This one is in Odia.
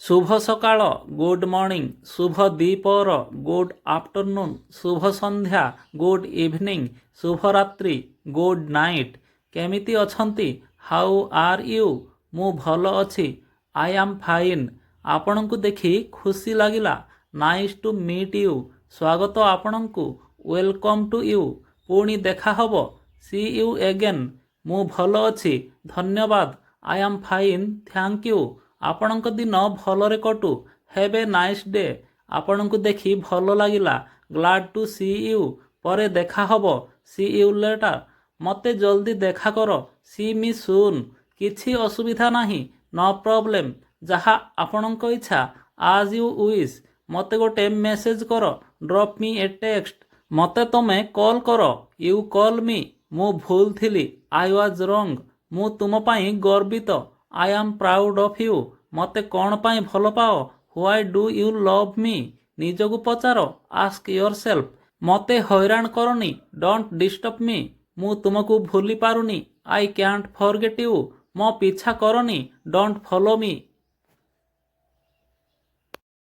ଶୁଭ ସକାଳ, Good morning. ଶୁଭ ଦ୍ୱିପହର, Good afternoon. ଶୁଭ ସନ୍ଧ୍ୟା, Good evening. ଶୁଭ ରାତ୍ରି, Good night. କେମିତି ଅଛନ୍ତି? How are you? ମୁଁ ଭଲ ଅଛି। I am fine. ଆପଣଙ୍କୁ ଦେଖି ଖୁସି ଲାଗିଲା। Nice to meet you. ସ୍ୱାଗତ ଆପଣଙ୍କୁ। Welcome to you. ପୁଣି ଦେଖା ହେବ। See you again. ମୁଁ ଭଲ ଅଛି, ଧନ୍ୟବାଦ। I am fine, thank you. ଆପଣଙ୍କ ଦିନ ଭଲରେ କଟୁ। Have a nice day. ଆପଣଙ୍କୁ ଦେଖି ଭଲ ଲାଗିଲା। Glad to see you. ପରେ ଦେଖା ହେବ। See you later. ମୋତେ ଜଲ୍ଦି ଦେଖା କର। See me soon. କିଛି ଅସୁବିଧା ନାହିଁ। No problem. ଯାହା ଆପଣଙ୍କ ଇଚ୍ଛା। As you wish. ମୋତେ ଗୋଟେ ମେସେଜ କର। Drop me a text. ମୋତେ ତମେ କଲ୍ କର। You call me. ମୁଁ ଭୁଲ ଥିଲି। I was wrong. ମୁଁ ତୁମ ପାଇଁ ଗର୍ବିତ। I am proud of you. ମୋତେ କ'ଣ ପାଇଁ ଭଲ ପାଅ? Why do you love me? ନିଜକୁ ପଚାର। Ask yourself. ମୋତେ ହଇରାଣ କରନି। Don't disturb me. ମୁଁ ତୁମକୁ ଭୁଲି ପାରୁନି। I can't forget you. ମୋ ପିଛା କରନି। Don't follow me.